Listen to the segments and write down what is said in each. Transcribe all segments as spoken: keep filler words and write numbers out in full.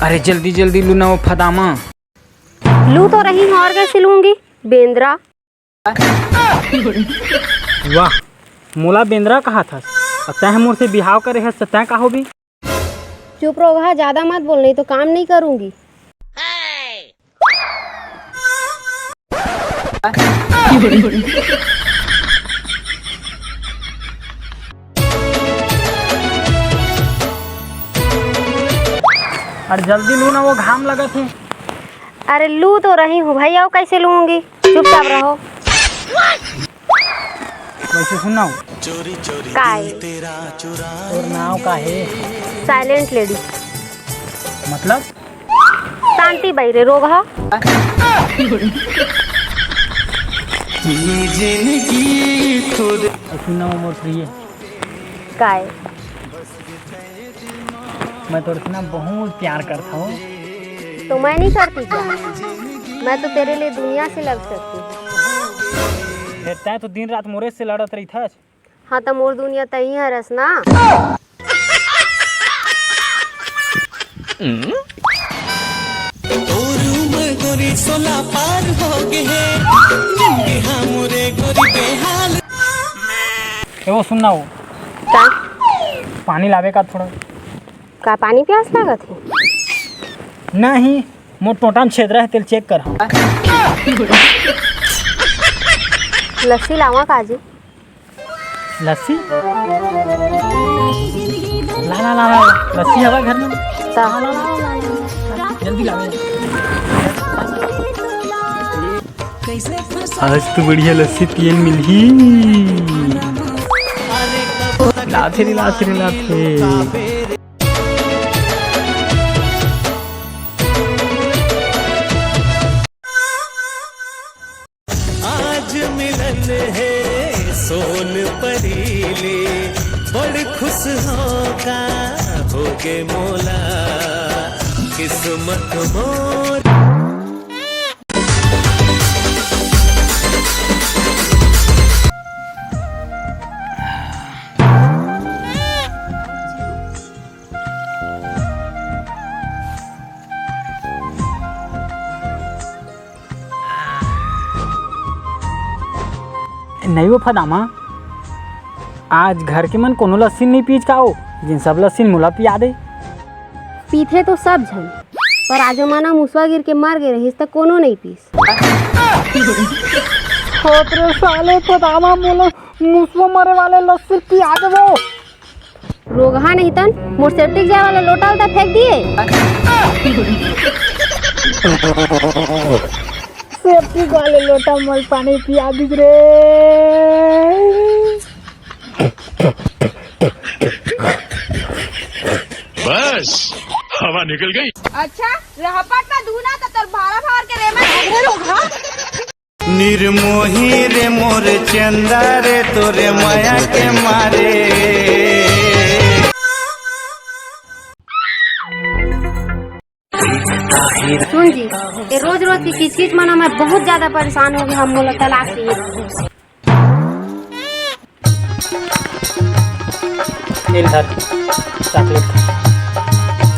अरे जल्दी जल्दी लू ना वो फदामा। लू तो रही हूँ, और कैसे लूंगी? बेंदरा। वाह, मोला बेंदरा कहा था, अब तैं मोर से बिहाव करे हस, त तैं का होबी? चुप रहो, ज्यादा मत बोल, नहीं तो काम नहीं करूंगी। अरे जल्दी लू ना, वो घाम लगत हे। अरे लू तो रही हूँ भाई, और कैसे लूंगी? चुपचाप रहो। वैसे सुनाओ। का है? तोर नाव का है? Silent lady. मतलब? शांति बाई रे रोगहा। सुनाओ मोर प्रिय। काय? मैं तोर से ना बहुत प्यार करता हूँ। तो मैं नहीं करती क्या? मैं तो तेरे लिए दुनिया से लड़ सकती हूँ। तैं तो दिन रात मोरे से लड़त रही था। हाँ, तो मोर दुनिया तही हरस ना। तोर उमर गोरी सोला पार हो गे हे, जिंदगी हा मोरे गोरी बेहाल। ए, वो सुन ना, वो का? पानी लावे का थोड़ा। का पानी प्यास लागत हे? नहीं, मोर टोंटा में छेद रहे, तेल चेक कर। लस्सी लावा का जी? लस्सी? ला, ला, ला, ला, लस्सी हवा घर में। ता। ला, ला, ला, ला, ला, ला, जल्दी ला, ला। आज तो बढ़िया लस्सी पियन मिलही। लाथे रे, लाथे रे, लाथे। आज मिलन हे सोन परी ले, बड़ खुश हो का हो गे मोला किस्मत मोर। नहीं वो फदामा, आज घर के मन कोनो लस्सी नहीं पीस का हो, जिन सब लस्सी मोला पिया दे। पीथे तो सब झन, पर आजो माना मुसवा गिर के मर गे रहिस त कोनो नहीं पीस। होत रे साले फदामा, मोला मुसवा मरे वाले लस्सी पिया देबो। रोगहा नहीं तन, मोर सेप्टिक जाए वाला लोटा उल्टा फेंक दिए। सेप्टिक वाले लोटा मल पानी पिया दिस रे। बस, हवा निकल गई। अच्छा, रहपट में धुना तो तोर भारा भार के रेमा नहीं रोगहा। निर्मोही रे मोर चंदा रे, तोरे माया के मारे। सुन जी, ये रोज रोज की किचकिच मना मैं बहुत ज्यादा परेशान हो गया, हम मोला तलाक चाहिए। ले धर, चॉकलेट।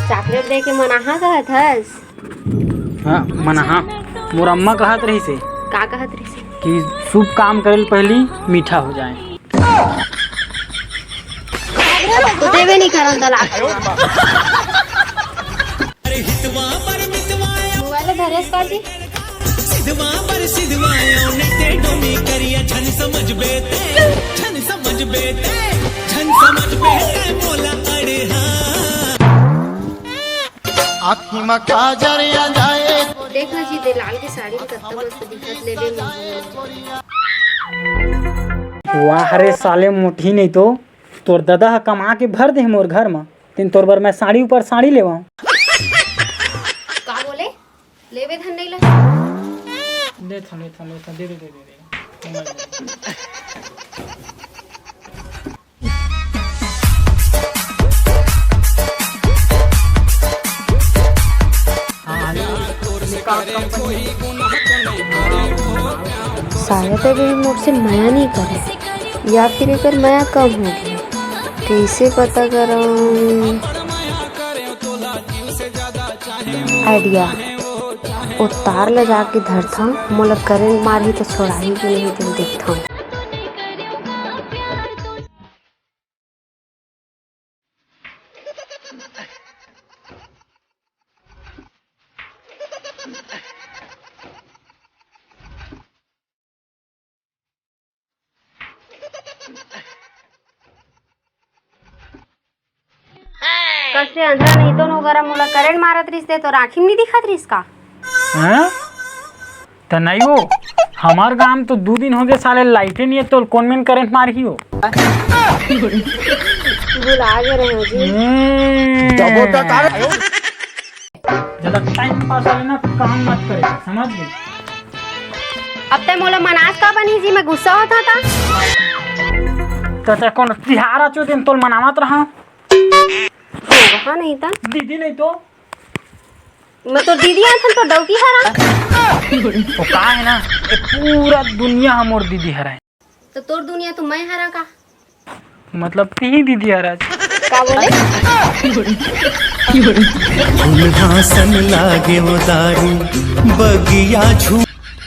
चॉकलेट दे के मनाहा कहत हस? हाँ, मनाहा। मोर अम्मा कहत रहिसे। का कहत रहिसे? कि शुभ काम करे ले पहली मीठा हो जाए। तो देवे नहीं करन दला। मोबाइल धरेस का जी? सिधवा पर सिधवा आउने ते डोमी करिया, झन समझ बेते, झन समझ बेते, झन समझ बेते मोला अड़े हाँ। आँखी म काजर आ जाए। देख ना जी, दे लाल के साड़ी में कत्ता मस्त दिखत, लेबे नहीं। वाह रे साले मोटही नहीं तो, तोर ददा ह कमा के भर दे मोर घर म, तेन तोर बर मैं साड़ी ऊपर साड़ी लेवा। का बोले? लेबे धन नहीं ला। ले था, ले था, ले था, दे दे, दे दे, दे। शायद अब ये मोर से मया नहीं करे, या फिर एकर मया कम हो गया। कैसे पता करूँ? आइडिया, ओ तार ल जाके धरथंव, मोला करंट मारही त छोड़ाही कि नहीं, तेन देखथंव। कस ले अंधरा नहीं तो नोगरा मोला करंट मारत रिस ते, तोर आँखी में नहीं दिखत रिस का? हैं? त नहीं हो, हमार गांव तो दू दिन हो गए साले लाइटे नहीं है, तो कौन मेन करंट मारही हो? भुला गे रहे हो जी। हम्म। ज्यादा टाइम पास वाले ना काम मत करे, समझ गए? अब ते मोला मनास का बनी जी, मैं गुस्सा होता था। तो ते कौन तिहार आचो दिन तोल मनावत रहा? हाँ, नहीं था। दीदी नहीं तो। मैं तो दीदी आथन तो डौकी हरा। वो का है ना, ये पूरा दुनिया हमर दीदी हरा है। तो तोर दुनिया तो मैं हरा का? मतलब तीही दीदी हरा। का बोले? फुलहा सन लागे वो दारू, बगिया झू